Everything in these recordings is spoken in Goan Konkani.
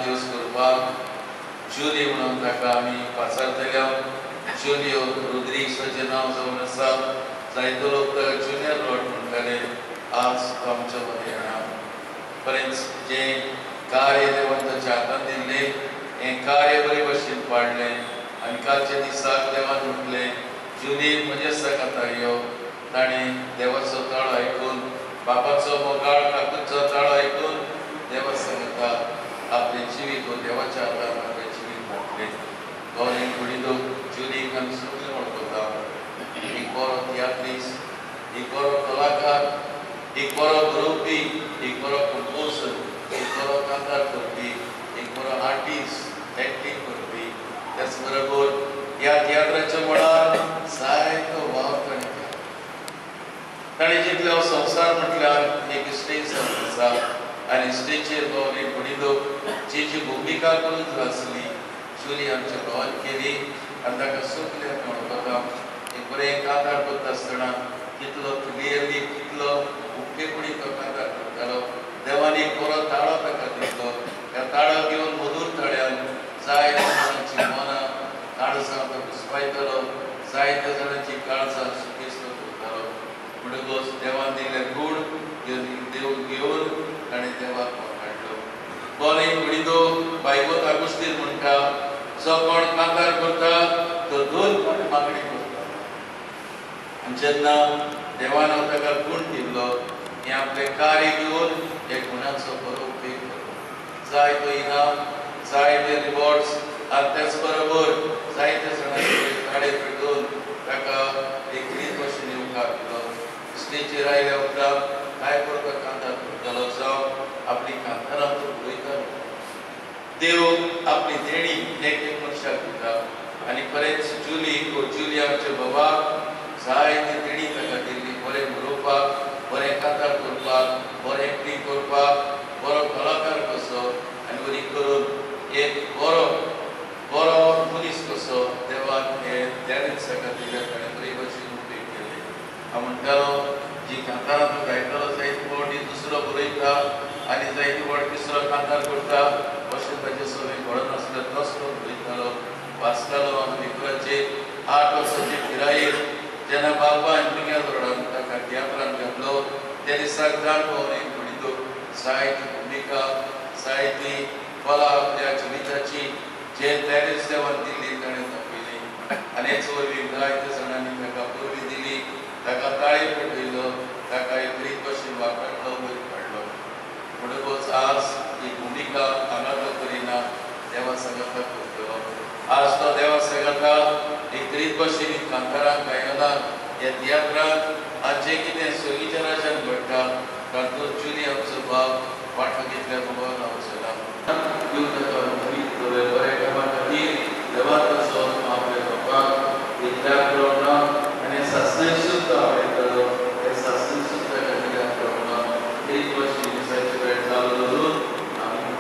दिवस करपाक जुली म्हणून ताका आमी पाचारतल्या. जुलियो रोद्रिग्साचें नांव जावन आसा. जायतो लोक ताका ज्युनियर लॉर्ड म्हणटाले. आज तो आमच्या मदीं येना. खरेंच जें कार्य देवान ताच्या हातान दिल्लें हें कार्य बरे भशेन पाडलें आनी कालच्या दिसाक देवान म्हटलें जुली म्हज्या सांगाता यो. ताणें देवाचो ताळो आयकून बापाचो मोगाळ काकूचो ताळो आयकून देवा सांगता आपलें जिवीत हो देवाच्या हातान आपलें जिवीत घातलें. गौरी गुडिदो जुलीक आमी सगळें वळखता. एक बरो तियात्रीस, एक बरो कलाकार, एक बरो बरोवपी, एक बरो कंपोजर, एक बरो कांतार करपी, एक बरो आर्टिस्ट, एक्टींग करपी. त्याच बरोबर ह्या तियात्राच्या मळार जायतो वावर ताणें केला. ताणें जितलो संवसार म्हटल्यार एक स्टेज जावन आसा आनी स्टेजीर गौरी गुडिदो जी जी भुमिका करून आसली जुली आमच्या भावान केली आनी ताका सगळें आमी वळखता. एक बरें कांतार करता आसतना कितलो क्लियरली कितलो उक्तेपणी तो कांतार करतालो. देवान एक बरो ताळो ताका दिल्लो. त्या ताळो घेवन मधूर ताळ्यान जायत्या जाणांची मनां काळजां तो घुसपायतालो, जायत्या जाणांची काळजां सुकेस्त करतालो. म्हणटकच देवान दिल्ले गूण देव घेवन ताणें देवाक काडलो. बरें गुडिदो बायबल आगुस्तीन म्हणटा जो कोण कांतार करता तो दोन कोण मागणी करता. आनी जेन्ना देवान ताका गूण दिल्लो हें आपलें कार्य घेवन ह्या गुणाचो बरो उपेग करता. जाय तो इनाम, जाय ते रिवॉर्ड्स आनी त्याच बरोबर जायत्या जाणांचे ताळे पेटोवन ताका एक रीत भशेन येवकार दिलो. स्टेजीर आयल्या उपरांत काय बरो कांतार करतालो जावं आपली कांतारां तो उलयतालो. देव आपली देणी एक एक मनशाक दिता आनी खरेंच जुली ओ जुली आमच्या बाबाक जायती देणी ताका दिल्ली. बरें बरोवपाक, बरें कांतार करपाक, बरें एक्टींग करपाक, बरो कलाकार कसो आनी बरी करून एक बरो बरो मनीस कसो देवान हे देणेच ताका दिल्या. ताणें बरे भशेन उपेग केले. हांव म्हणटालो जी कांतारां तो गायतालो जायते फावटी दुसरो बरयता आनी जायते फावटी तिसरो कांतार करता अशें ताचें सगळें घडनासलें. तोच तो बरयतालो, वाचतालो. आनी विक्राचे 8 वर्सांचे पिरायेर जेन्ना बापायन मिगेल रोडान ताका तियात्रान घातलो त्या दिसाक जाण पावली गुडिदो जायती भुमिका, जायती कला आपल्या जिविताची जे तयारीच देवान दिल्ली ताणें दाखयली. आनी हेच वरवीं जायत्या जाणांनी ताका परबी दिली, ताका ताळी पेटयलो, ताका एक रीत भशेन वापरलो, वयर काडलो. म्हणटकच आज ही भुमिका हांगा तो करिना, देवा सांगाता करतलो. आज तो देवा सांगाता एक रीत भशेन कांतारां गायनां ह्या तियात्रांत आज जें कितें सर्गीच्या राज्यान घडटा तातूंत जुली आमचो बाब वांटो घेतल्या बगर रावचो ना. बऱ्या कामा खातीर देवान ताचो आपल्या बापाक इतल्या प्रमाणा आनी सासणेक सुद्दां आवडयतालो. त्या सासणेक सुद्दां घातिल्ल्या प्रमाणा एक भशेन दिसाचे वेळ चालू दवरून आमी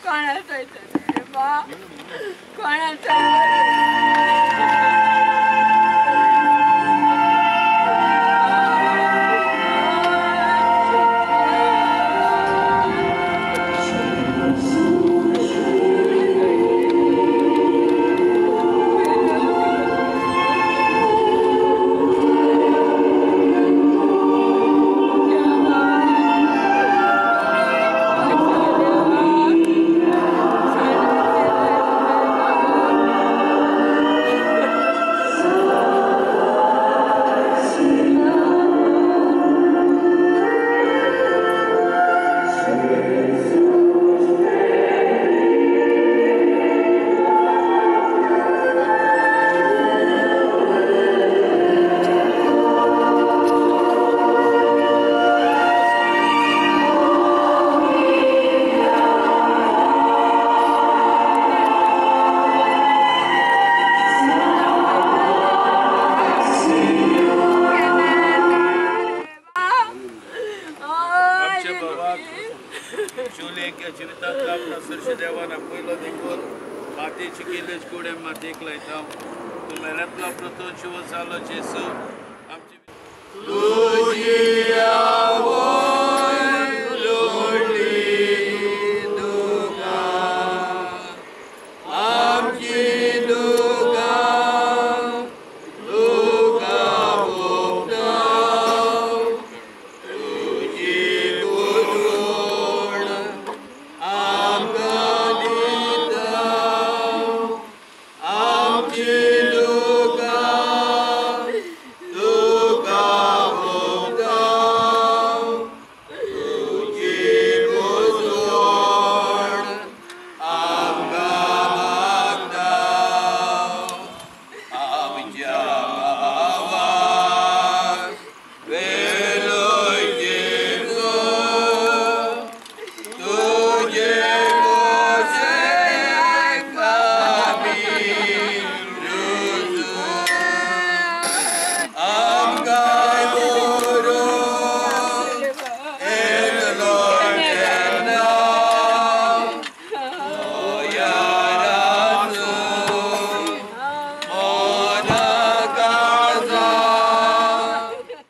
कोणा चोयतलें रे बा, कोणा तुझी